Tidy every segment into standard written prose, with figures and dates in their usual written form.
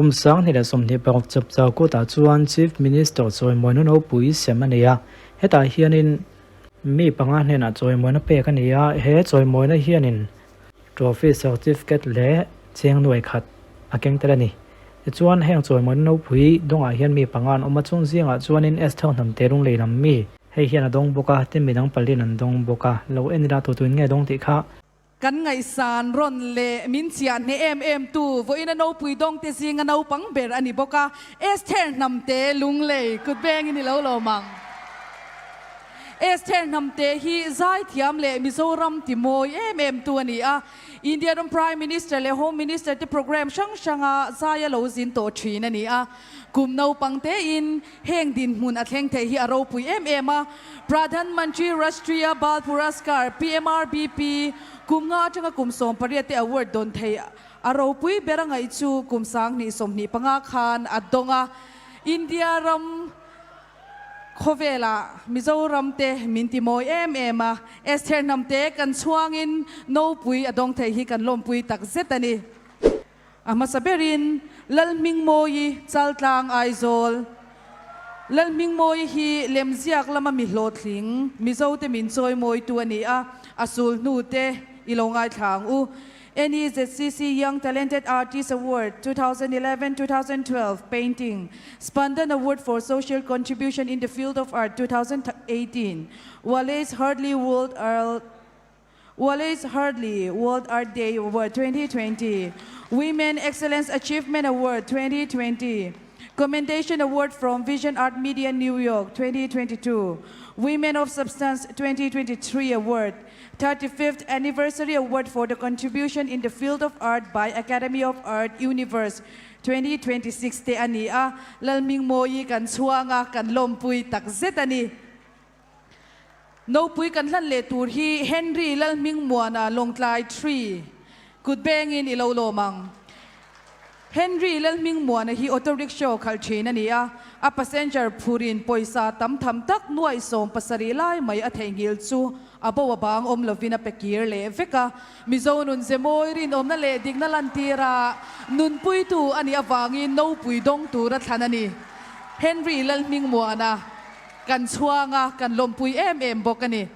Kum 2026 chapchar kutah chuan Chief Minister chawimawi nopui sem a nei a, hetah hianin mi panga hnenah chawimawina pek a ni a, he chawimawina hianin trophy certificate leh cheng nuai khat a keng tel a ni. Tichuan heng chawimawina nopui dawngah hian mi panga an awm a, chung zingah chuanin Esther Hnamte Lunglei lam mi hei hian a dawng bawk a, tin midang palian an dawng bawk a, lo en ila tutuin nge dawng tih kha. Kan ngaihsan rawn leh min chiah hneh em em tu vawiin a nopui dawngte zinga naupang ber a ni bawk a, Esther Hnamte Lunglei kut bengin i lo lawm ang. Esther Hnamte hi zaithiam leh Mizoram ti mawi em em tu a ni a, India ram Prime Minister leh Home Minister te programme hrang hranga zai a lo zin tawh thin a ni a, kum naupang tein Heng dinhmun a thleng theih hi a ropui em em a, Pradhan Mantri Rashtriya Bal Puraskar, PMRBP, kum nga atanga kum 18 te award dawn thei a ropui ber a ngaih chu kum 2025 khan a dawng a. India ram khawvelah Mizoram te min ti mawi em em a, Esther Hnamte kan chhuangin nopui a dawng thei hi kan lawmpui takzet a ni. A hmasa berin Lalhmingmawii Chaltlang Aizawl. Lalhmingmawii hi lemziak lama mi hlawhtling, Mizote min chawimawitu a ni a, a sul hnute i lo ngaithla ang u. NEZCC Young Talented Artist Award 2011, 2012, Painting, Spandan Award for Social Contribution in the Field of Art 2018, Wallace Hardley World Earl Wallace Hardley World Art Day Award 2020, Women Excellence Achievement Award 2020, Commendation Award from Vision Art Media New York 2022, Women of Substance 2023 Award, 35th Anniversary Award for the Contribution in the Field of Art by Academy of Art Universe 2026 te a ni a, Lalmingmawii kan chhuang a, kan lawmpui takzet a ni. Nopui kan hlan leh tur hi Henry Lalhmingmuana Lawngtlai Tree kut bengin i lo lawm ang. Henry Lalhmingmuana hi auto rickshaw khalh thin a ni a, a passenger phurin pawisa tam tham tak nuaih 70 lai mai a theihnghilh chu a bo a bang awm lovin a pe kir leh vek a. Mizo nun ze mawi rinawmna leh dikna lantira nunpuitu a nih avangin nopui dawng tura thlan a ni. Henry Lalhmingmuana. Kan chhuang a, kan lawmpui em em bawk a ni.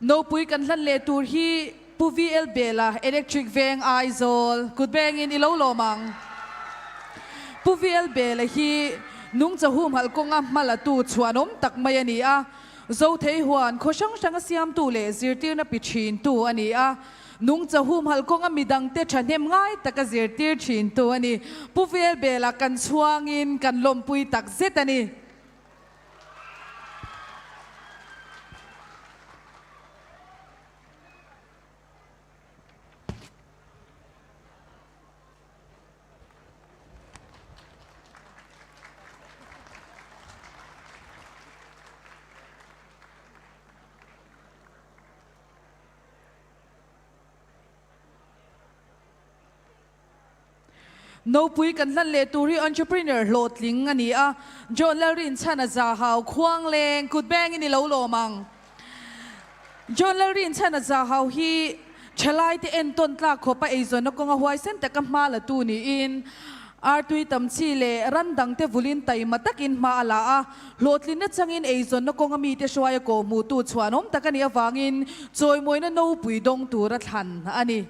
Nopui kan hlan leh tur hi Pu VL Bela, Electric Veng, Aizawl, kut bengin i lo lawm ang. Pu VL Bela hi nungcha humhalh kawnga hmalatu chhuanawm tak mai a ni a. Zothei huan khaw hrang hranga siamtu leh zirtirna pi thintu a ni a, nungcha humhalh kawnga midangte thahnem ngai taka zirtir thintu a ni. Pu Velbela kan chhuangin kan lawmpui tak zet a ni. Nopui kan hlan leh tur hi entrepreneur hlawhtling a ni a, John Lalrinchhana Zahau Khuangleng kut bengin i lo lawm ang. John Lalrinchhana Zahau hi thalaite entawn tlak khawpa eizawnna kawnga huaisen taka hma la tu niin artui tam chi leh ran dangte vulin taima takin hma a la a, hlawhtlinna changin eizawnna kawnga mite hruaia kawhhmuhtu chhuanawm tak a nih avangin chawimawina nopui dawng tura thlan a ni.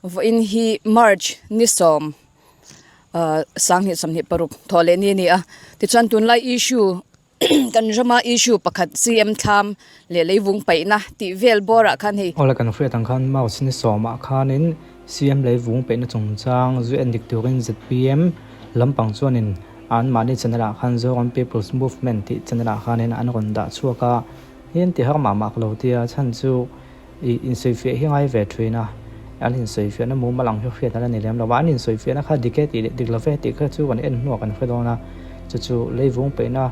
Vawiin hi March ni sawm ah 2026 thawh leh ni a ni a tichuan tunlai issue kan rama issue pakhat CM thlam leh leivung paihna tih vel bawrah khan hei. Awle kan hriat ang khan March ni sawmah khanin CM leivung paihna chungchang zu en dik turin zpm lampang chuanin anmahni channel ah khan Zoram People's Movement tih channel ah khanin an rawn dah chhuak a hian ti har mah mah ka lo tia chhan chu I insawifiah hi ngai ve thin a, an insawifiahna mumal ang hi hriat a la ni lem lo va, an insawifiahna kha dik e tih leh dik lo ve tih kha chu kan en hnuah kan hre dawn a, chu chu leivung peihna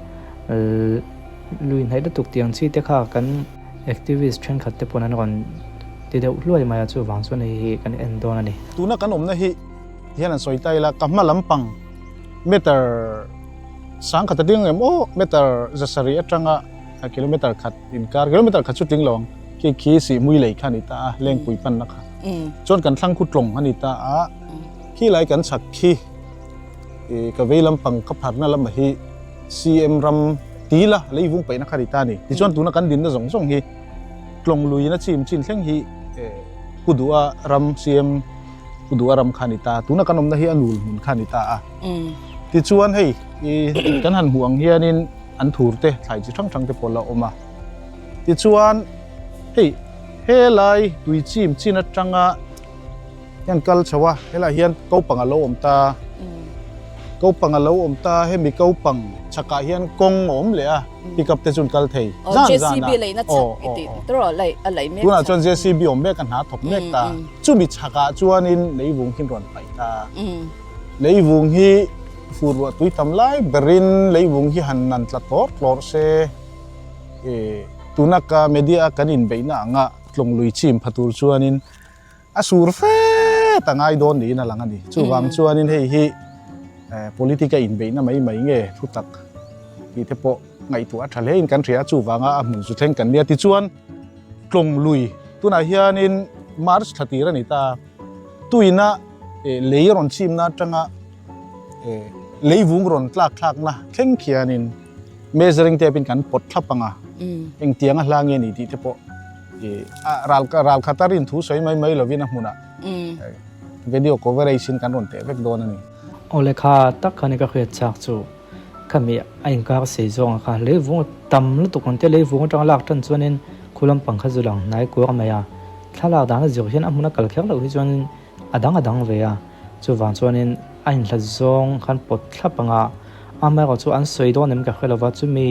lui hnaih lutuk tih ang chi te kha kan activist thenkhat te pawn an rawn ti deuh hluai mai a, chuvang chuan hei hi kan en dawn a ni. Tuna kan awmna hi hian an sawi ta ila ka hma lampang meter sangkhat a ding em aw meter zasarih atanga kilometer khat inkar kilometer khat chu tling lo ang khi khi sihmui lei kha a ni ta a lengpui panna kha chuan kan thlang khu tlawng a ni ta a khi lai kan chhak khi ih ka vei lampang ka pharna lamah hi CM ram tila leivung paihna kha a ni ta a ni tichuan tuna kan dinna zawng zawng hi tlawng luiin a chim chin thleng hi Pu Duha ram CM Pu Duha ram kha a ni ta tuna kan awmna hi a nul hmun kha a ni ta a tichuan hei ih kan han hmuh ang hianin an thur te thlai chi hrang hrang te pawh la awm a tichuan hei helai tui chim chin atanga hian kal chho a helaiah hian kopang a lo awm ta kopang a lo awm ta hemi kopang chhakah hian kawng a awm leh a pickup te chu an kal thei zan zan a aw aw tunah chuan JCB awm mek a hna thawk mek ta chumi chhakah chuanin leivung hi an rawn paih ta leivung hi fur ruah tui tam lai berin leivung hi han nan tla tlawr tlawr se ih tuna ka media a kan inbeihna anga tlawng lui chim pha tur chuanin A sur fe ta ngai dawn niin a lang a ni. Chuvang chuanin hei hi politic a inbeihna mai mai nge thu tak tih te pawh ngaihtuah a tha hlein kan hria a, chuvanga a hmun chu thleng kan nia. Tichuan tlawng lui tunah hianin March thla tir a ni ta, tuina lei rawn chimna atanga leivung rawn tlak thlakna thleng khianin measuring tape in kan pawt thlap ang a, engtianga hla nge ni tih te pawh ral ral khat a rin thu sawi mai mai lovin a hmunah video coverage in kan rawn teh vek dawn a ni. Aw lehkha tak khan i ka hriat chak chu khami a inkar sei zawng a kha leivung a tam lutuk ang te leivung atanga lak tan chuanin khu lampang kha zu lang hnai kuar mai a, thlalak dan a zir hian a hmun a kal kher loh hi chuanin a dang a dang ve a, chuvang chuanin a inhlat zawng khan pawt thlap ang a, amaherawh chu an sawi dawn em ka hre lova chumi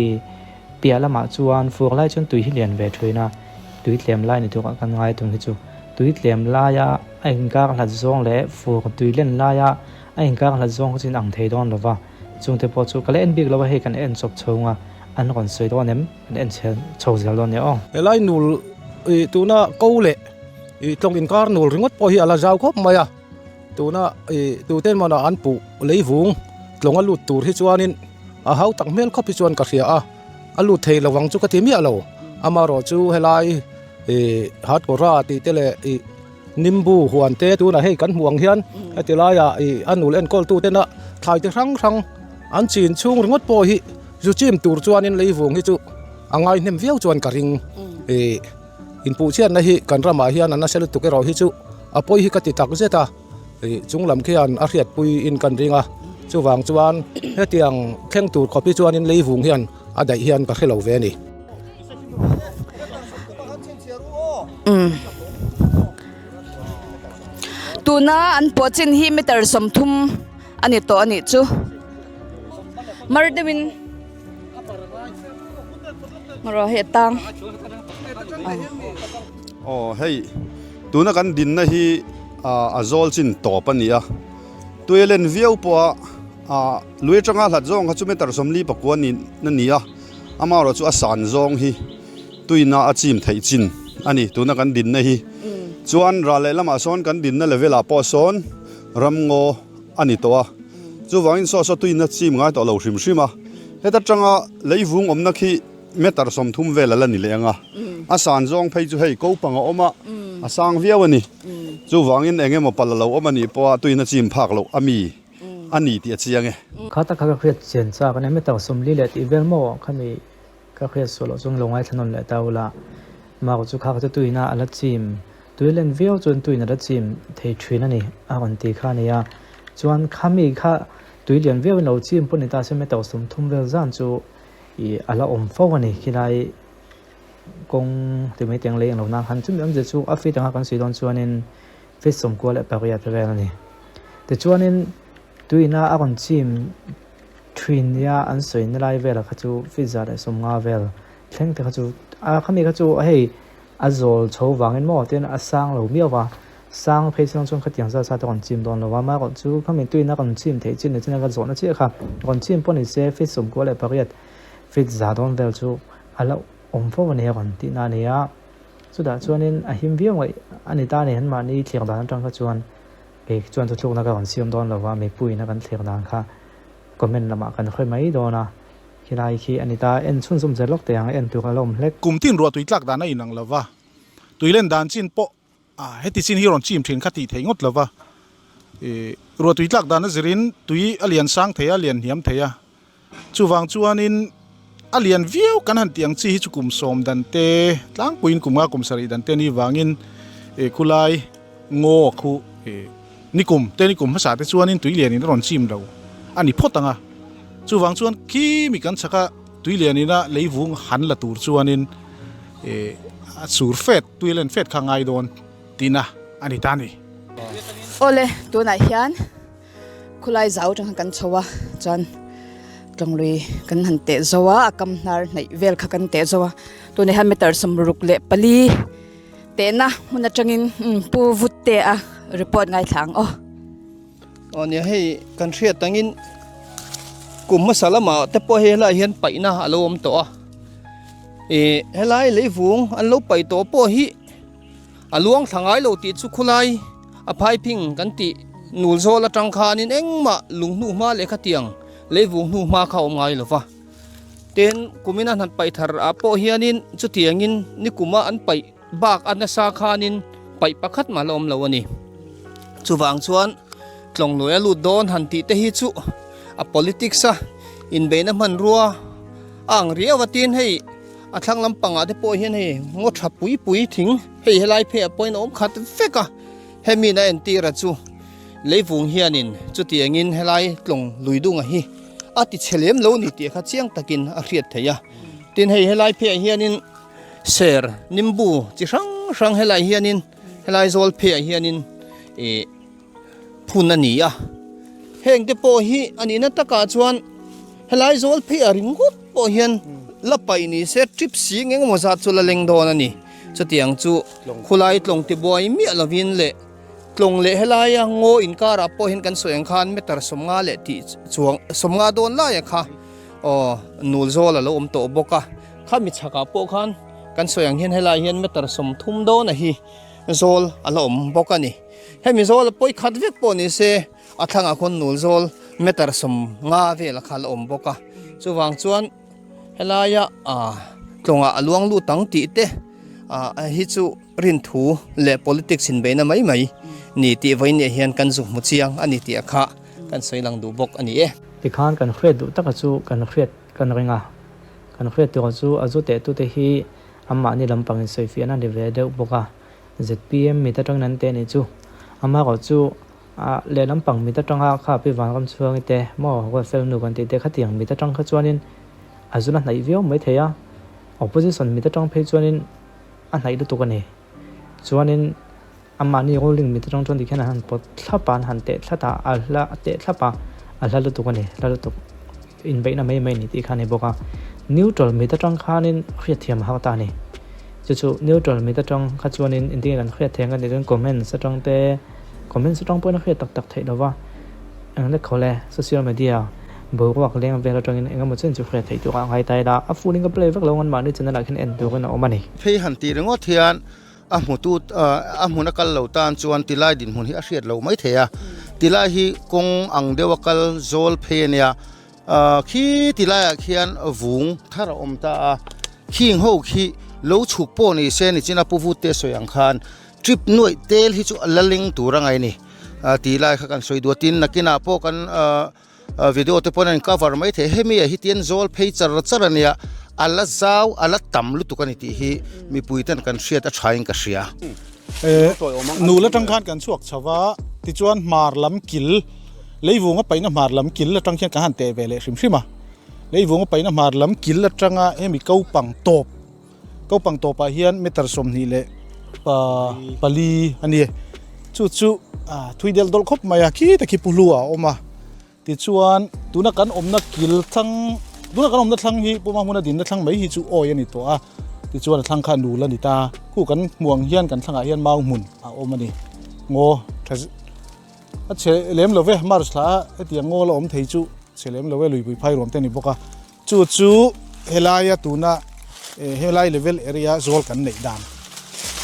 Piah lamah chuan fur lai chuan tui hi lian ve thin a, tui tlem lai ni turah kan ngai tung hi chu. Tui tlem laia a inkar hlat zawng leh fur tui len laia a inkar hlat zawng kha chu in ang thei dawn lo va, chungte pawh chu ka la en bik lo a, hei kan en chawp chhung a, an rawn sawi dawn em? Kan en chhe chho zel dawn nia aw. Helai nul ih tuna ko leh ih tlawng inkar nul ringawt pawh hi a la zau khawp mai a, Tuna ih tute emaw an puh leivung tlawng a lut tur hi chuanin a hau tak hmel khawp hi chuan ka hria a, a lut thei lo ang chu ka ti miah lo. Amaherawh chu helai ih hatkawra tih te leh ih nimbu huan te tunah hei kan hmuh ang hian heti laiah ih a nul enkawl tu tena thlai te hrang hrang an chin chhung ringawt pawh hi zu chim tur chuanin leivung hi chu a ngaihnem viau chuan ka ring ih. Inpuhchhiatna hi kan ramah hian a nasa lutuk erawh hi chu a pawi hi ka ti tak zet a, ih chung lam khian a hriatpui in kan ring a, chuvang chuan hetiang thleng tur khawp hi chuanin leivung hian a daih hian ka hre lo ve a ni. Tuna an pawh chin hi meter 30 a ni tawh a nih chu. Mar deuhin. Rawh hi a tang. Aw hei tuna kan dinna hi a zawl chin tawp a ni a tui a len viau pawh a ah lui atanga hlat zawng kha chu meter 44 ni na ni a amaherawh chu a san zawng hi tuina a chim theih chin a ni tuna kan dinna hi chuan ral leh lamah sawn kan dinna level ah pawh sawn ramngaw a ni tawh a, chuvangin saw saw tuina chim ngai tawh lo hrim hrim a, heta tanga leivung awmna khi meter 30 vel a la ni leh ang a, a san zawng phei chu hei ko pang a awm a, a sang viau a ni, chuvangin eng emaw pal a lo awm a nih pawha tuina chim phak loh a mi a ni tih a chiang e. Kha tak kha ka hriat chian chak a nia, meter 40 leh tih vel maw khami Ka hriat suah loh chuan lo ngaithla nawn leh ta ula, Mark chu kha kha chu tuina a la chim, tui len viau chuan tuin a la chim thei thin a ni a rawn ti kha a ni a, chuan khami kha tui lian viauin lo chim pawh ni ta se meter 30 vel zan chu ih a la awm fo a ni khilai kawng ti mai teng lei ang lo nan khan chumi awmzia chu a fit anga kan sawi dawn chuanin feet 98 vel a ni. Tichuanin tuina a rawn chim. Thin nia an sawi na lai velah kha chu feet 150 vel thleng te kha chu a khami kha chu hei a zawl chho vangin maw tin a sang lo miau va, sang phei chuang chuan khatiang zat zat a rawn chim dawn lo va, amaherawh chu khami tuina rawn chim theih chin leh chin a ka zawhna chiah kha rawn chim pawh ni se feet 98 feet za dawn vel chu a la awm fo a ni a rawn tihna a ni a. Chutah chuanin a him viau ngaih a ni ta a ni. Anmahni thlir dan atang kha chuan kei chuan thuthlukna ka rawn siam dawn lo va, mipuiin a kan thlir dan kha comment lamah kan hre mai dawn a. Khilai khi a ni ta, en chhunzawm zel lawk teh ang, en tur a la awm hlek. Kum tin ruah tui tlak dan a inang lo va, tui len dan chin pawh heti chin hi rawn chim thin kha tih theih ngawt lo va. Ruah tui tlak dan a zirin tui a lian sang thei a, lian hniam thei a. Chuvang chuanin a lian viau kan han tih ang chi hi chu kum sawm dan te tlangpuiin kum nga kum sarih dan te ni vangin khulai ngaw khu nikum te nikum hmasa te chuanin tui lianin a rawn chim lo a ni phawt ang a. Chuvang chuan khi mi kan chhak a tui lianin a leivung han la tur chuanin a sur fet tui len fet kha ngai dawn tihna a ni ta a ni. Awle tunah hian. Khulai zau atang khan kan chho a chuan tlawnglui kan han teh zo a a kam hnar hnaih vel kha kan teh zo a tunah hian meter 64 tehna hmun atangin umm pu vut te a report ngaithla ang aw. Aw nia hei kan hriat angin kum hmasa lamah te pawh hei helaiah hian paihna a lo awm tawh a ih helai leivung an lo paih tawh pawh hi. A luang thla ngai lo tih chu khulai a phaiping kan tih nul zawl atang khanin engmah lung hnu hma leh khatiang leivung hnu hma kha a awm ngai lo va. Tin, kumin an han paih thar ah pawh hianin chutiangin nikuma an paih bak a nasa khanin paih pakhat mah la awm lo a ni. Chuvang chuan tlawngluai a lut dawn han tih te hi chu a politics a inbeihna hmanrua a ang riau a tin hei A thlang lampangah te pawh hian hei ngaw tha pui pui thing hei helai pheiah pawhin a awm khat vek a, hemi in a entir a chu leivung hianin chutiangin helai tlawng lui dunga hi a ti chhe lem lo ni tih kha chiang takin a hriat theih a. Tin hei helai pheiah hianin ser nimbu chi hrang hrang helai hianin helai zawl pheiah hianin ih phun a ni a, heng te pawh hi a nihna takah chuan helai zawl phei a ringawt pawh hian la paih ni se trip sing eng emaw zat chu la leng dawn a ni. Chutiang chu khulai tlawng tibuai miah lovin leh tlawng leh helaia ngaw inkarah pawh hian kan sawi ang khan meter 50 leh tih chuang 50 dawn laia kha aw nul zawl a lo awm tawh bawk a, khami chhakah pawh khan kan sawi ang hian helai hian meter 30 dawn a hi zawl a la awm bawk a ni. Hemi zawl a pawi khat vek pawh ni se a thlangah khawn nul zawl meter 50 vel a kha la awm bawk a, chuvang chuan helaia ah tlawngah a luang lut ang tih te ah hi chu rinthu leh politics inbeihna mai mai ni tih vawiin hian kan zu hmu chiang a ni tih a kha kan sawi lang duh bawk a ni e. Tikhan kan hriat duh taka chu kan hriat kan ring a, kan hriat tur chu a zu tehtute hi anmahni lampangin sawifiahna ni ve deuh bawk a. Zpm mit atangin an teh anih chu. Amaherawh chu ah lehlam pang mit atanga kha pi vanram chhuangi te maw Ruatfel nu kan tih te khatiang mit atang kha chuanin a zun a hnaih viau mai thei a, opposition mit atang phei chuanin a hnaih lutuk a ni. Chuanin amahni ruling mit atang chuan tikhian an han pawt thlap a, an han teh thlat a, a hla a teh thlap a, a hla lutuk a ni, hla lutuk inbeihna mai mai a ni tih kha a ni bawk a. Neutral mit atang khanin hriatthiam a har ta a ni. Chu chu neutral mit atang kha chuanin engtin nge kan hriat thei ang kan tih chuan comments atang te comments atang pawhin a hriat tak tak theih lova eng lek khaw le social media boruak leng vel atangin eng emaw chen chu hriat theih turah a ngai ta ila a full in ka play vek lo ang mahni channel ah khian en turin a awm a ni. Phei han tih ringawt hian a hmutu a hmun a kal lo tan chuan tilai dinhmun hi a hriat lo mai thei a, tilai hi kawng ang deuha kal zawl phei a nia. Khi ti laiah khian vung thar a awm ta a, khing ho khi lo chhuk pawh ni se nichina pu vut te sawi ang khan trip nuaih tel hi chu a la leng tur a ngai ni tih lai kha kan sawi duh a, tin nakinah pawh kan video te pawn a in cover mai thei hemi ah hi tian zawl phei char char a nia a la zau a la tam lutuk a ni tih hi mipui ten kan hriat a thain ka hria. Nul atang khan kan chhuak chho va tichuan hmar lam kil. Leivunga paihna hmar lam kil atang khian kan han teh ve leh hrim hrim a, leivunga paihna hmar lam kil atanga hemi kopang tawp, kopang tawpah hian meter 24 a ni. Chu chu thui del dawlh khawp mai a, khi ta khi pu hlu a awm a, tichuan tuna kan awmna kil thlang, tuna kan awmna thlang hi Puma hmuna dinna thlang mai hi chu awi a ni tawh a, tichuan a thlang kha nul a ni ta, khu kan hmuh ang hian kan thlangah hian mau hmun a awm a ni, ngaw tha. A chhe lem lo ve, March thla a hetiang ngawl a awm thei chu chhe lem lo ve, luipui phai ruam te a ni bawk a. Chu chu helaia tuna helai level area zawl kan neih dan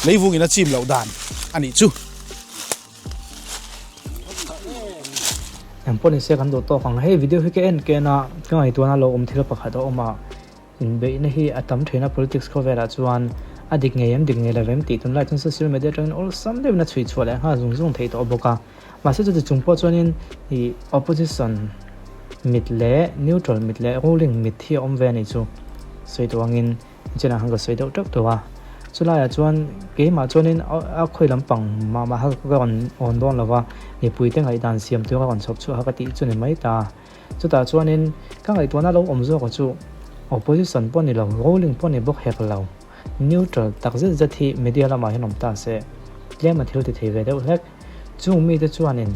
Leivungin a chim loh dan a nih chu. Eng pawh nise kan duh tawk ang. Hei video hi ka en ken a, ka ngaihtuahna lo awm thil pakhat a awm a, inbeihna hi a tam thin a politics khawvelah chuan a dik ngei em dik ngei lo em tih tunlai chuan social media atangin awlsam deuhin a chhui chhuah leh nghal zung zung theih tawh bawk a. Mahse chuti chung pawh chuanin ih opposition mit leh neutral mit leh ruling mit hi a awm ve a nih chu sawi duh angin Chenah khan ka sawi deuh teuh tawh a, chulaiah chuan keimah chuanin a khawi lampang mah mah kha ka rawn awn dawn lo va, mipuite ngaihdan siam tur a rawn chhawp chhuah kha ka tih chu ni mai ta. Chutah chuanin ka ngaihtuahna lo awm zawk chu opposition pawh ni lo, ruling pawh ni bawk hek lo, neutral tak zet zet hi media lamah hian awm ta se, tlem a thil ti thei ve deuh hlek. Chung mite chuanin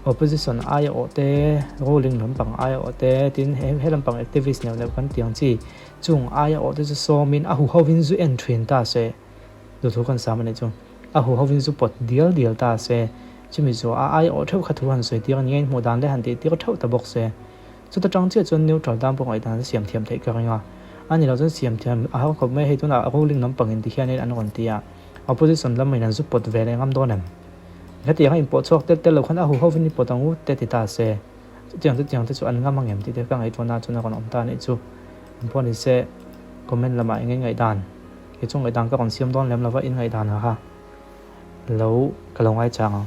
opposition aia awh te, ruling lampang aia awh te, tin he lampang activist neuh neuh kan tih ang chi, Chung aia awh te chu sawmin a huhovin zu en thin ta se, duthu kan sam a nih chu. A huhovin zu pawt dial dial ta se, chumi zuah a aia awh theuh kha thu han sawi tir a ni a, inhmuh dan leh han tih tir theuh ta bawk se. Chuta tang chiah chuan neutral tan pawh ngaihdan a siam thiam theih ka ring a. A ni lo chuan siam thiam a har khawp mai, hei tunah ruling lampangin ti hianin an rawn ti a, opposition lamin an zu pawt ve leh ngam dawn em? Hetiang a inpawh chhuak tel tel lo khan a huhovin i pawt ang u te ti ta se. Chutiang chutiang te chu an ngam ang em tih te ka ngaihtuahna chuan a rawn awm ta a nih chu. Eng pawh ni se comment lamah eng inngaihdan kei chu ngaihdan ka rawn siam dawn lem lova inngaihdan ah kha lo ka lo ngaichang ang.